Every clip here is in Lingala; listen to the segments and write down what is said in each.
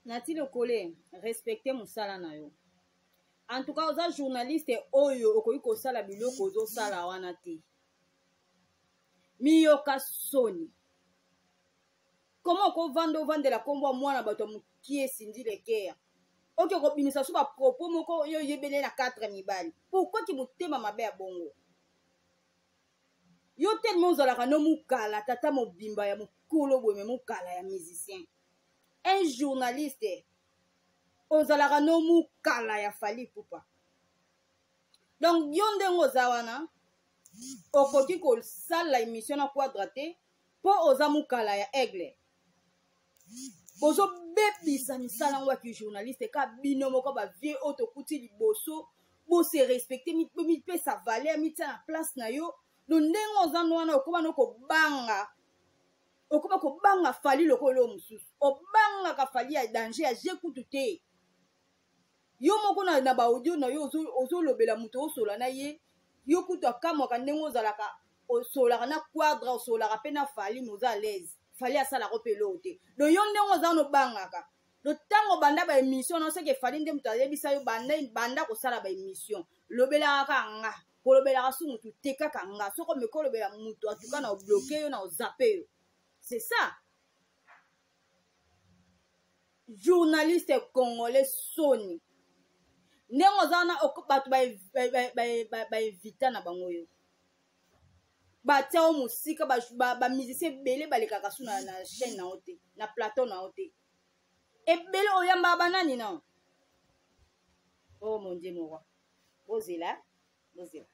Nati Lokole, respecte mosala na yo. En tout cas, oza journaliste oyo okoki kosala biloko ozosala wana te. Miyoka soni. Comment okovanda ovandela nkombo ya mwana bato ya mokie Cindy Lekeya? Oke kobimisa so bapropos moko oyo oyebele na 4 mibali. Pourquoi ki motema mabe ya bongo? Yo tellement ozalaka no mukala, tata mobimba ya mokolo boye, me mukala ya musicien. Un journaliste ozalaka no mukala ya Fally Ipupa. Donc yo ndenge oza wana okoki kosala émission na quadra te mpo oza mukala ya aigle. Bozobebisa misala yango ya kijournaliste ka bino moko ba vieux oyo tokuti liboso. Bose respecte, mipesa valeur, mitia na place na yo. Donc ndenge oza wana okoma no kobanga, okoma kobanga Fally lokola oyo mosusu. Obangaka Fally ya danger ya je kutu te. Yo moko na ba audio na yo ozolobela moto osola na ye, yo kutu akamwaka ndenge ozalaka osolaka na quadra, osolaka pe na Fally, mais oza à l'aise. Fally asalaka pe eloko te. Donc yo ndenge oza wana obangaka. Donc ntango banda ba émission na soki Fally nde moto ayebisa yo banda kosala ba émission, lobelaka kaka nga, kolobelaka su motu te, kaka nga. Soki omeki olobela motu, en tout cas na obloquer yo, na ozappe yo. C'est ça. Journaliste congolais soni. Ndenge oza wana, bato ba evita na bango yo. Batia yo mosika, ba musicien ebele balekaka su na chaîne na yo te, na plateau na yo te. Ebele oyambaka banani na yo? Oh mon Dieu, mon roi. Bozela, bozela.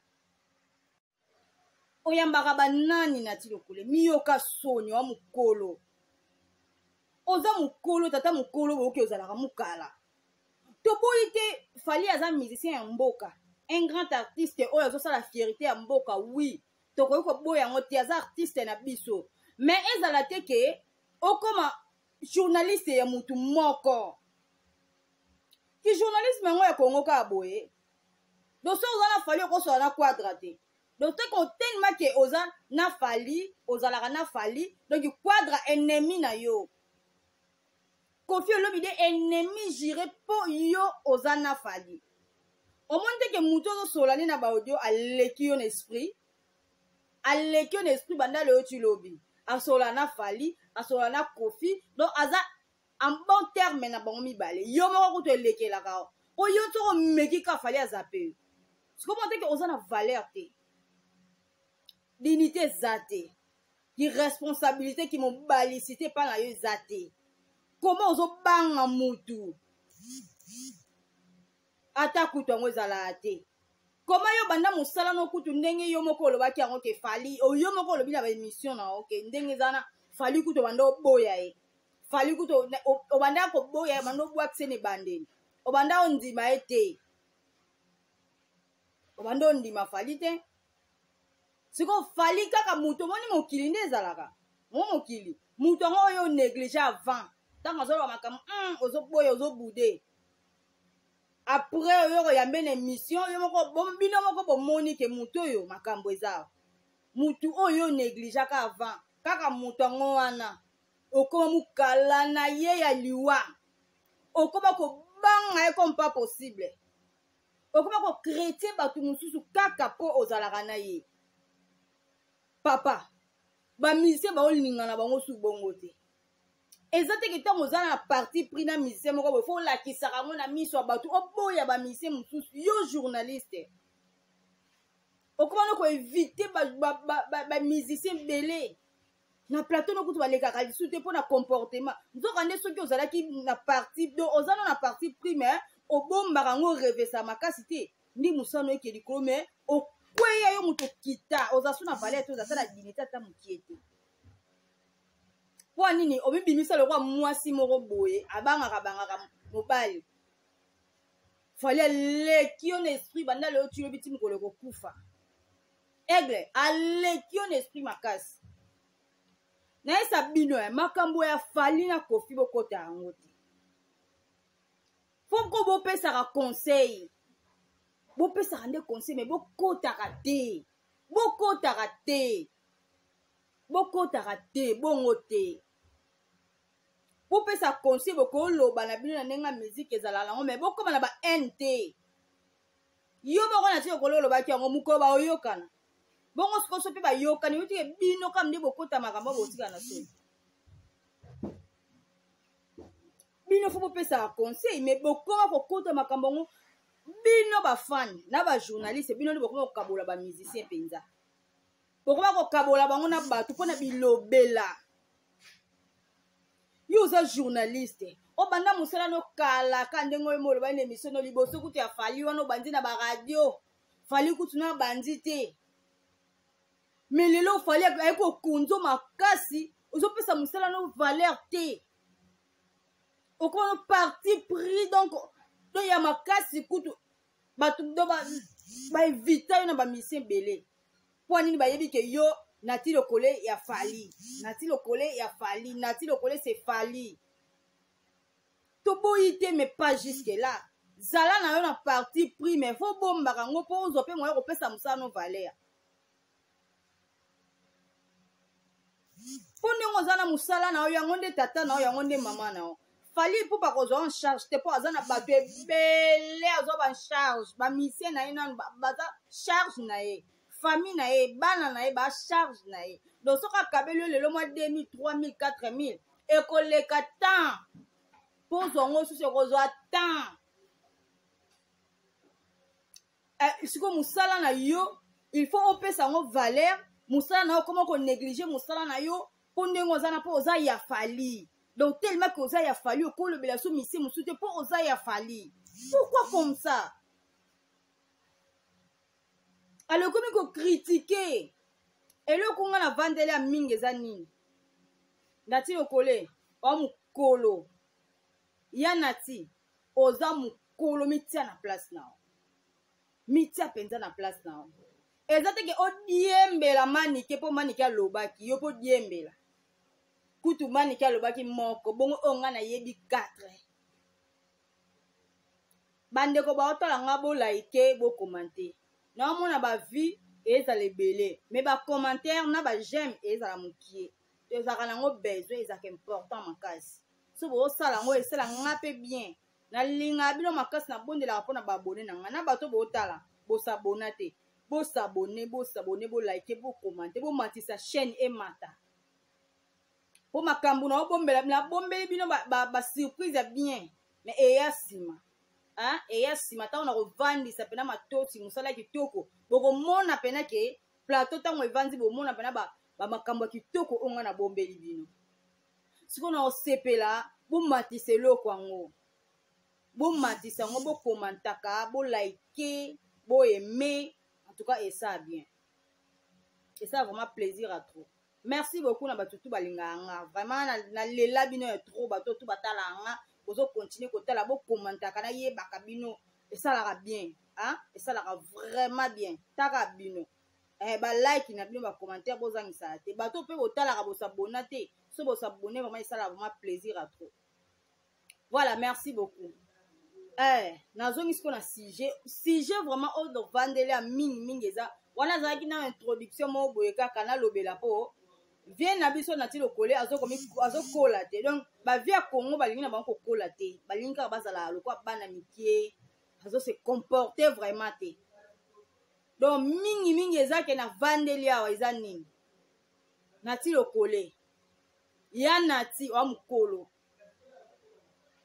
Oyambaka banani na ti lokole? Miyoka soni wa mokolo. Oza mokolo, tata mokolo, boyoki ozalaka mokala. Toboyi te, Fally aza musicien ya mboka, un grand artiste oyo azosala fierté ya mboka, oui. Tokoki koboya yango te, aza artiste na biso. Mais ezala te ke okoma journaliste ya mutu moko. Ki journalisme yango ya Congo kaka boye. Donc soki oza na Fally okosola na quadra te. Donc te ko tellement ke oza na Fally, ozalaka na Fally, donc quadra ennemi na yo. Koffi Olomide ennemi juré po yo oza na Fally. Omoni te ke mutu ozosola nde na ba audio aleki yo na esprit. Aleki yo na esprit banda lelo ti lobi. Asola na Fally, asola na Koffi, donc aza en bon terme na bango mibale. Yo moko kutu elekelaka yo. Po yo soki omeki ka Fally aza pe yo. Sikoyo omoni te ke oza na valeur te. Dignité eza te. Ki responsabilité, ki mobalicité pa na yo eza te. Comment ozobanga mutu? Ata kutu yango ezalaka te. Comment yo banda mosala no kutu ndenge yo moko olobaki yango ke Fally, o yo moko olobi na ba émission na yo ke ndenge eza na Fally kutu obanda oboya ye. Fally kutu obanda koboya ye, obanda obwakisa ye na ebandeli. Obanda ondima ye te. Obanda ondima Fally te. Sikoyo Fally kaka moto, omoni mokili nde ezalaka. Mo mokili, moto yango oyo néglige avant. Ntango azoloba makambo, ozoboya, ozobude. Après oyo koyambe na émission, yo moko, bino moko bomoni ke moto oyo makambo eza. Moto oyo négligeaka avant, kaka moto yango wana. Okoma mokala na ye ya liwa. Okoma kobanga ye comme pas possible. Okoma ko chrétien bato mosusu kaka po ozalaka na ye. Papa, ba musicien baolinga na bango su bongo te. Eza te ke ntango oza na parti pris na musicien moko boye, faut olakisaka yango na miso ya bato, oboya ba musicien mosusu. Yo journaliste, okoma na koevite ba musicien ebele na plateau no kutu balekaka lisusu te mpo na comportement. Nzoka nde soki ozalaki na parti, do oza no na parti pris, mais obombaka yango, orevesa makasi te, nde mosano eke likolo, mais okweya yo moto okita, oza so na valeur te, oza ata na dignité ata mokie te. Mpo nini omibimisa lokola mwasi moko boye abangaka bangaka mobali? Fally aleki yo na esprit banda lelo ti lobi ti mokolo ekokufa. Aigle aleki yo na esprit makasi. Nayesa bino ya makambo ya Fally na Koffi bokota yango te. Foko bopesaka conseil, bopesaka nde conseil, mais bokotaka te, bokotaka te, bokotaka te, bongo te. Bopesa conseil, bokoloba na bino na ndenge ya musique ezalaka nango, mais bokóma na ba haine te. Yo moko na ti okolo olobaki yango mokolo baoyokana bongo sikoyo so mpe bayokani otike bino kaka nde bokota makambo botika na soni. Bino fo bopesaka conseil, mais bokoma kokota makambo yango bino bafani na bajournaliste, bino nde bokoma kokabola bamusicien mpenza, bokoma kokabola bango na bato mpo na bilobela. Yo oza journaliste, obanda mosala no kalaka ndenge oyo molobaki na émission no liboso kutu ya Fally wana, obandi na baradio, Fally kutu na bandi te, mais lelo Fally aye kokonzo makasi, ozopesa mosala no valeur te, okoma no parti pris donc ya makasi kutu bato do baevita yo na bamisien ebele. Mpo nini? Bayebi ke yo Nati Lokole ya Fally, Nati Lokole ya Fally, Nati Lokole c'est Fally. Toboyi te, mais pas jusque là. Zala na yo na parti pris, mais fo bombaka yango mpo ozwa mpe moya kopesa mosala no valeur, mpo ndenge oza na mosala na yo, yango nde tata na yo, yango nde mama na yo. Fally mpo bakozwa en charge te, mpo aza na bato ebele azwa ba charge, bamisien na ye nanu baza charge na ye, famille na ye, bana na ye ba charge na ye. Donc soki akabeli yo lelo mwa 2000, 3000, 4000, ekoleka temps mpo ozwa yango susu, ekozwa temps. Sikoyo mosala na yo, il faut opesa yango valeur. Mosala na yo, okoma konéglige mosala na yo mpo ndenge oza na, mpo oza ya Fally. Donc tellement ke oza ya Fally, okolobela so misie mosusu te mpo oza ya Fally. Pourquoi comme ça? Alors okomi kocritiquer eloko nga na vandeli ya mingi eza nini? Nati Lokole oa mokolo ya Nati, oza mokolo, mitia na place na yo, mitia mpenza na place na yo. Eza te ke odiembela Manike mpo Manike alobaki yo mpo odiembela kutu. Manike alobaki moko bongo, oyo ngai nayebi 4. Bandeko baotala nga, bolike, bokomante. Naomona bavues ezala ebele, mais bacommentaire na baj'aime ezala mokie. Tozalaka nango besoin, ezalaka important makasi. So boosala yango, esala nga mpe bien. Nalingaka bino makasi, nabondelaka mpona baabonnés na ngai na bato bootala. Bosabona te, bosabone, bosabone, bolike, bokomante, bomatisa chaîne emata, mpo makambo na obombela, nabombeli bino basurprise ba ya bien, mais eya nsima, eya nsima. Ntango na kovandisa mpena matosi, mosala ya kitoko, bokomona mpena ke plateau ntango evandi, bomona mpena bamakambo ya kitoko oyo ngai nabombeli bino. Sikoyo na kosepela, bomatisa eloko yango, bomatisa yango, bokomantaka, bolike, boaime. En tout cas esa bien, esa vraiment plaisir à trop. Merci beaucoup na bato tu balingaka nga vraiment, nalela bino ya trop. Bato tu batalaka nga, bozocontinue kotala, bokomantaka, nayebaka bino, esalaka bien, hein? Esalaka vraiment bien. Taka bino balike na bino, bacommentaire, bozangisaka te. Bato mpe botalaka, bosabona te, so bosabone, vraiment esalaka vraiment plaisir à trop. Voilà, merci beaucoup. Nazongi sikoyo na sujet vraiment oyo tovandeli ya mingimingi. Eza wana, azalaki na introduction moko boye kaka nalobela mpo vie na biso Nati Lokole azokola te. Donc bavie ya Congo balingi na bango kokola te, balingi kaka bazala lokwa bana mike, bazose comporter vraiment te. Donc mingimingi eza ke navandeli awa eza nini? Nati Lokole ya Nati oa mokolo,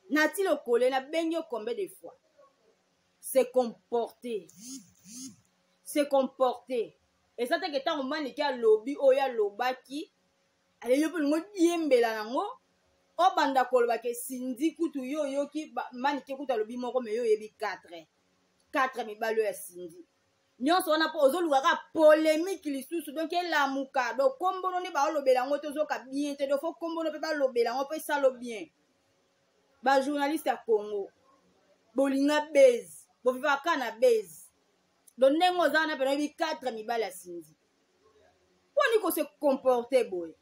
Nati Lokole, nabengi yo combien de fois? Se comporter, se comporter. Eza teke ntango Manike alobi oyo alobaki, ale yo mpe olingo diembela nango, obanda koloba ke Cindy kutu yo oyoki Manike kutu alobi moko, mais yo oyebi 4, 4 mibali oyo ya Cindy nyonso wana, mpo ozoluka kaka polémique lisusu. Donc elamuka, donc kombono nde baolobela yango te, ozoka bien te. Donc fo kombono mpe balobela yango mpo esalo bien. Bajournaliste ya Congo bolinga base, bovivaka kaka na base. Donc ndenge oza wana pena oyebi 4 mibali ya Cindy, mponi kose comporter boye?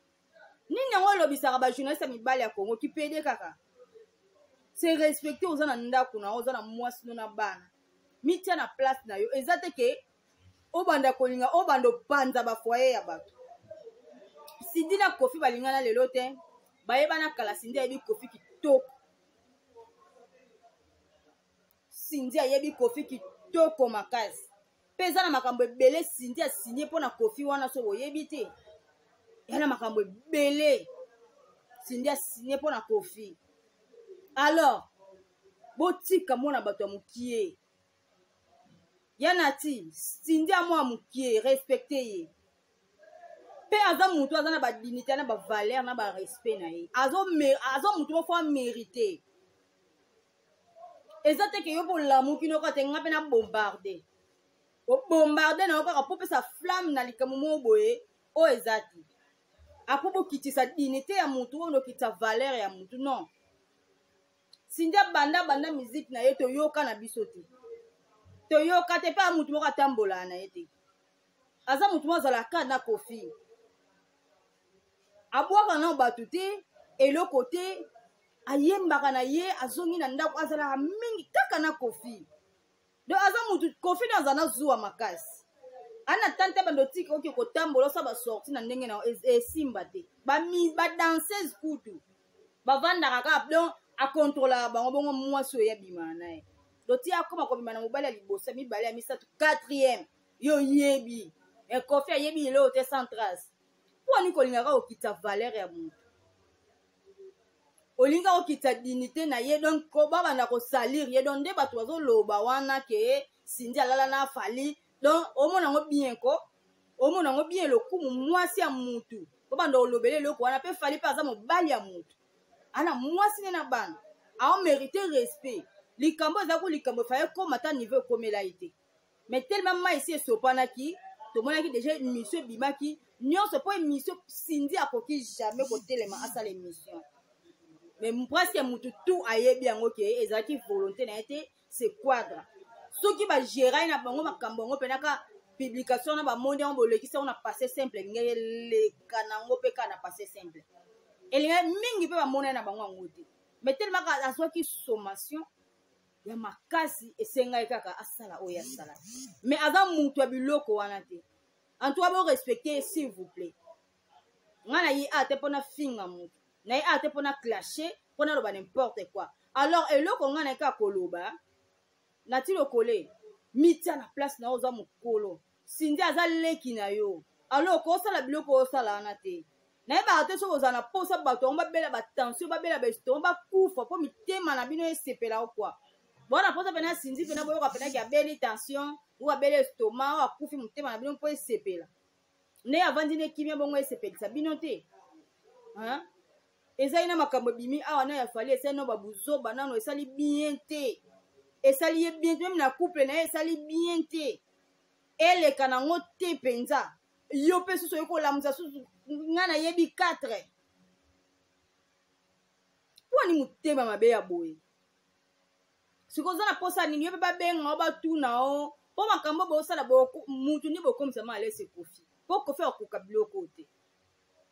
Nini yango elobisaka bajournaliste ya mibali ya Congo kipede kaka? Se respecte. Oza na ndako na yo, oza na mwasi no na bana, mitia na place na yo. Eza te ke obanda kolinga, obanda opanza bafoyer ya bato. Cindy na Koffi balingana lelo te. Bayebana kala, Cindy ayebi Kofi kitoko. Cindy ayebi Kofi kitoko makasi. Mpe eza na makambo ebele Cindy asigne mpo na Kofi wana, soki oyebi te. Ya na makambo ebele Cindy asigne mpo na Kofi. Alors botika mwana bato ya mokie ya nati Cindy ya mwa mokie, respecte ye. Mpe aza motu aza na badignité na bavaleur na barespect na ye. Aza motu moko amérite. Eza te ke yo mpo olamuki noko te, nga mpe na bombarde, obombarde na yo kaka mpo opesa flamme na likambo moko boye oyo eza te. Apo bokitisa dignité ya motu oyo, okitisa valeur ya motu, non. Cindy abanda banda musique na ye, toyoka na biso te, toyoka te. Mpe ya motu moko atambolaka na ye te, aza motu moko azalaka na Kofi, abwaka na bato te, eloko te, ayembaka na ye, azongi na ndako, azalaka mingi kaka na Kofi. Donc aza mutu Kofi no aza na zuwa makasi, ana tante bando tika oke kotambola, osala basorti na ndenge na esimba te. Badanseuse kutu bavandaka kaka, donc akontrolaka bango. Bongo mwasi oyo abimaka na ye, donc ti akoma kobima na mobali ya liboso, ya mibale, ya misato, quatrième, yo oyebi Kofi ayebi eloko te sans trace. Mpo ani kolingaka kokitisa valeur ya motu, olingi kokitisa dignité na ye, donc babanda kosalir ye. Donc nde bato bazoloba wana ke Cindy alala na Fally, donc omona yango bien ko, omona yango bien. Lokumu mwasi ya mutu, babanda kolobela eloko wana. Mpe Fally mpe aza mobali ya mutu, ana mwasi ne na bana, aomérite respect. Likambo eza ko likambo efaye ekóma ata niveau ekomela ye te, mais tellement mai esi esopanaki, tomonaki déjà émission ebimaki nyonso. Mpo émission, Cindy akoki jamais kotelema asala émission, mais presque mutu tout ayebi yango ke ezalaki volonté na ye te. C'est quadra soki bagérai na bango makambo yango mpenaka publication na bamondi yango, bolekisi yango na passé simple, elingaki eleka nango mpe kaka na passé simple, elingaki mingi mpe bamona ye na bango yango te. Mais tellement azwaki sommation ya makasi, esengai kaka asala oyo asala, mais aza mutu ya biloko wana te. En tout cas, borespecte, s'il vous plaît. Ngai na ye a te mpona finga mutu na ye a te, mpona clashe, mpona aloba n'importe quoi. Alors eloko ngai na ye kaka koloba, nati lokole mitia na place na yo. Oza mokolo, Cindy aza leki na yo, alors okosala biloko oyo osala wana te. Nayebaka te soki ozala na mposa bato yango babela batension, babela baestomac, bakufa mpo mitema na bino esepela o kwa bona mposa mpena Cindy mpena boyoka mpenaki abeli tension oyo, abeli estomac oyo, akufi, motema na bino mpo esepela nde avandi ne kimia, bongo esepelisa bino te. Ezali na makambo ebimi awa na ya Fally, esali no babuzoba nano, esali bien te, esali ye bien te, meme na couple na ye esali bien te, eleka nango te mpenza. Yo mpe susu oyoki kolamusa susu, ngai nayebi 4 mpo ani motema mabe ya boye. Sikoyo oza na mposa nini? Yo mpe babenga o, batuna o mpo makambo bosala mutu nde bokomisa ma alese Kofi, mpo Kofi akokoka biloko te,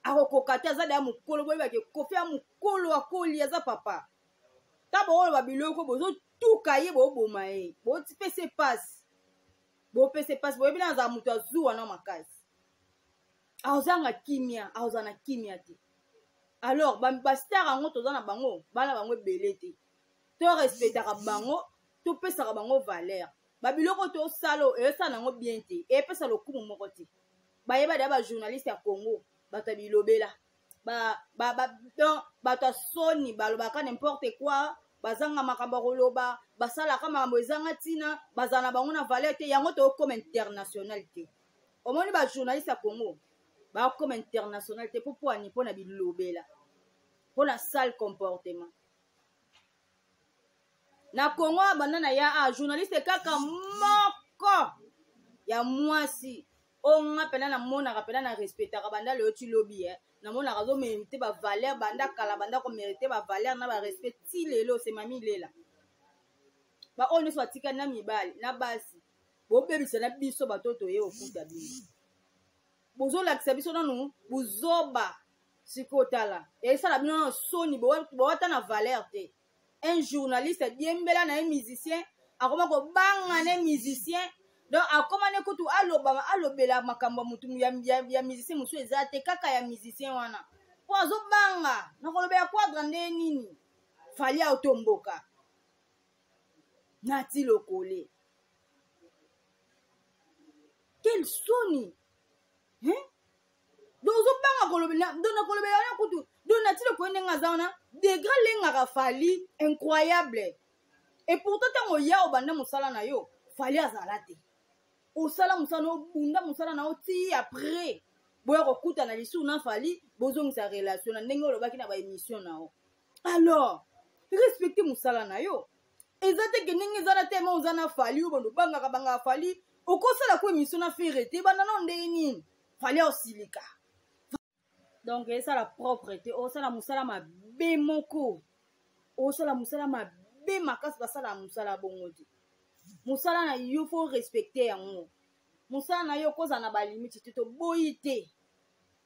akokoka te. Aza deya mokolo, boyebake Kofi ya mokolo akoli, aza papa. Ta booloba biloko, bozotuka ye, boboma ye, bopesa epasi, bopesa epasi. Boyebi na azala moto azuwa na makasi, azanga kimia, azala na kimia te. Alors bastar yango toza na bango, bana bango ebele te, torespectaka bango, topesaka bango valeur. Babiloko tosala eyosala nango bien te, eyepesa lokumu moko te. Bayeba deya bajournaliste ya Congo, bato ya bilobela, donc bato ya soni, balobaka n'importe quoi, bazanga makambo ya koloba, basalaka makambo ezanga ntina, bazala na bango na valeur te. Yango tokoma international te. Omoni bajournaliste ya Congo bakoma international te mpo ani? Mpo na bilobela, mpo na sale comportement. Na Congo abanda na ya a journaliste kaka moko ya mwasi oyo nga mpena namonaka, mpena na respectaka banda lelo ti lobi, namonaka azomérite bavaleur banda kala, banda komérite bavaleur na barespect ti lelo, se Mami Lela. Baoyo nyonso batikali na mibali na basi, bobebisa na biso bato toye kokuta bino, bozolakisa biso nanu buzoba. Sikoyo tala, esala bino nano soni, bowata na valeur te. Un journaliste adiembela na ye musicien, akoma kobanga ne musicien, donc akoma ne kutu aloba, alobela makambo ya mutu ya musicien mosusu eza te, kaka ya musicien wana. Mpo azobanga nakolobela quadra nde nini. Fally aotomboka. Nati Lokole. Quel soni! Hein? Donc ozobanga kolobela donc nakolobela wana kutu donc Nati Lokole ndenge aza wana degré alengaka Fally incroyable. Et pourtant ntango oya obanda mosala na yo Fally azala te. Osala mosala na obunda mosala na yo ti après boya kokutana lisusu na Fally bozongisa relation na ndenge olobaki na ba émission na yo. Alors respecte mosala na yo. Eza te ke ndenge eza na teme oza na Fally oyo bando bangaka bangaka Fally okosala ko émission na Ferre te banda na ndenge nini Fally osilika. Donc esala propre te, osala mosala mabe moko, osala mosala mabe makasi, basala mosala bongo te. Mosala na yo faut respecter yango. Mosala na yo kozala na ba limite te, toboyi te.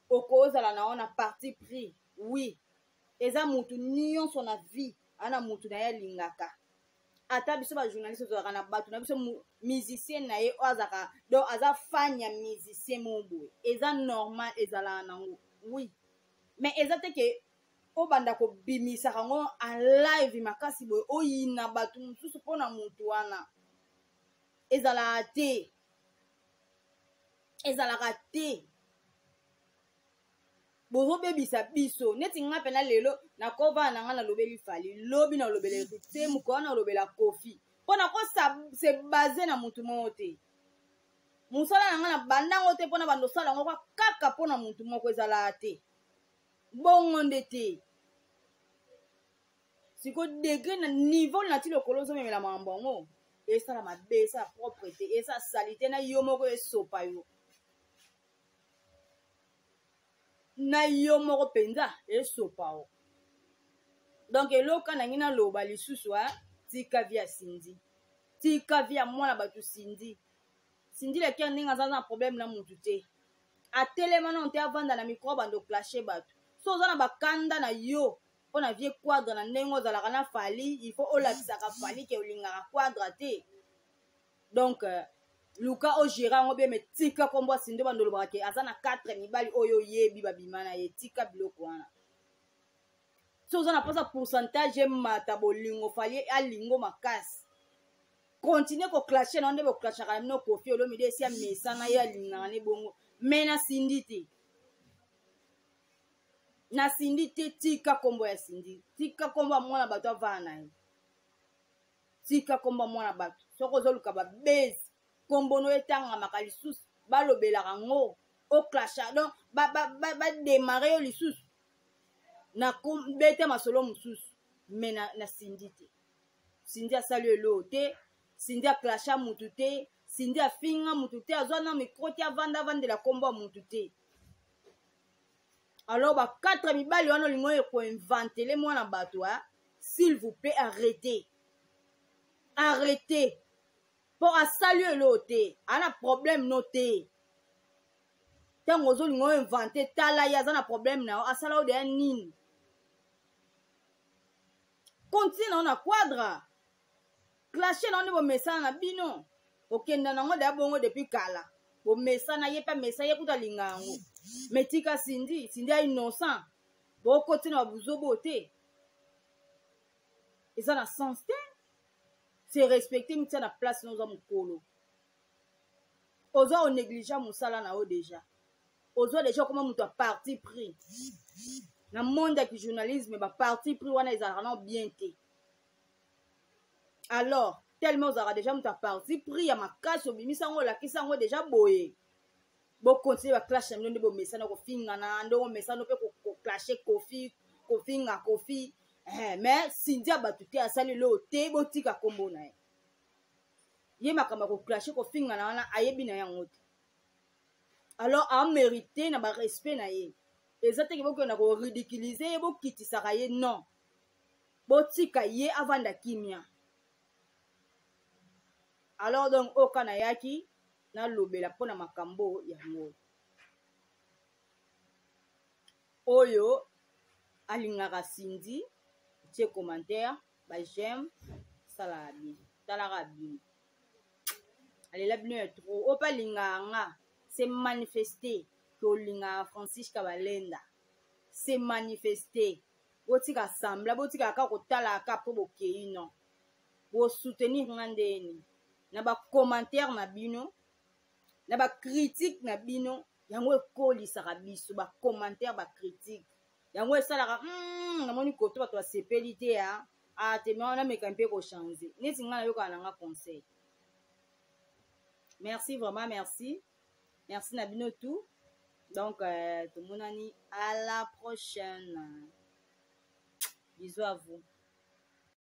Okozala na wana parti pris. Oui. Eza mutu nyonso na vie, ana mutu na ye alingaka. Ata biso ba journaliste tozalaka na bato na biso musicien na ye oyo azalaka donc aza fan ya musicien moko boye. Eza normal, ezalaka nango. Oui. Mais eza te ke obanda kobimisaka yango en live makasi boye oyina bato mosusu mpona mutu wana. Ezalaka te. Ezalaka te. Bozobebisa biso neti nga mpena lelo nakovana na nga nalobeli Fally, lobi nalobela Héritier, mokolo nalobela Koffi, mpo nakosa se base na mutu moko te. Mosala na nga na bandango te mpona bando osala yango kaka mpona mutu moko, ezalaka te bongo nde te. Siko degré na niveau na ti lokolo ozomemela makambo yango esala mabe, esala propre te, esala salite na yo moko, esopa yo na yo moko mpenza, esopa o. Donc eloka nangi naloba lisusu, a tika vie ya Cindy, tika vie ya mwana bato Cindy. Cindy leker ndenge aza na problème na mutu te, atelema nano te, avanda na micro bando clasher bato. So oza na bakanda na yo mpo na vie quadra na ndenge ozalaka na Fally, il faut olakisaka Fally ke olingaka quadra te. Donc luka ogérer yango bien, mais tika kombo ya Cindy bando olobaka ke aza na 4 mibali oyo oyebi babima na ye, tika biloko wana. So oza na mposa pourcentage emata bolingo Fally alingo makasi, continue koclashe na nde boclashaka na bino Koffi Olomide esi amesana ye alingaka ne bongo, mais na Cindy te, na Cindy te. Tika kombo ya Cindy, tika kombo ya mwana bato avana na ye, tika kombo ya mwana bato. Soki ozoluka babase kombo no etangamaka lisusu, balobelaka ngo oclasha, donc badémarre yo lisusu na bete masolo mosusu, mais na Cindy te. Cindy asali eloo te, Cindy aclasha mutu te, Cindy afinga mutu te, azwa na micro te, avanda avandela kombo ya mutu te. Alors ba 4 mibali wana olingo oyo koinventele mwana bato, hein? S'il vous plaît, arrêtez, arrêtez, mpo asali eloo te, ana problème no te. Ntango ozolinga oyo invente, tala ye aza na problème na yo, asala oyo deya nini? Continue na yo na quadra, clashe na yo nde bomesana na bino, kokenda nango deya bongo depuis kala bomesana, ye mpe amesa ye kuta alinga yango. Mais tika Cindy, Cindy a innocent, bokoti na babuzobo te, eza na sens te. Se respecter, mitia na place na oza mokolo, oza onéglige mosala na yo déjà, ozwa déjà okoma moto ya parti pris na monde ya kijournalisme. Ba parti pris wana ezalaka nao bien te. Alors tellement ozalaka déjà moto ya parti pris ya makasi, obimisa yango, olakisa yango déjà boye, bokontinue baclashe na bino nde bomesana kofingana, nde bomesana mpe koclashe Koffi, kofinga Koffi, mais Cindy ya bato te, asali eloo te, botika kombo na ye. Ye makambo ya koclashe kofingana wana ayebi na yango te. Alors amérite na barespect na ye, eza teke bokenda koridiculize ye, bokitisaka ye, non, botika ye avanda kimia. Alors donc oyo ka nayaki nalobela mpona makambo yango oyo alingaka Cindy, tie commentaire, ba j'aime, salaka bien, talaka bino, alela bino ya trop. Oyo mpe alingaka nga se manifester ke olingaka Francisca Balenda. Se manifester, botika sembla, botika kaka kotala kaka mpo bokei. Non, bosoutenir nga ndeni na bacommentaire na bino, na bacritique na bino. Yango ekolisaka biso. Bacommentaire, bacritique, yango esalaka namoni koto bato basepeli te ya ah, te me wana meka mpe kochange. Neti ngai nayokaka na nga conseil. Merci vraiment, merci, merci na bino tout. Donc tomonani à la prochaine. Bisous à vous.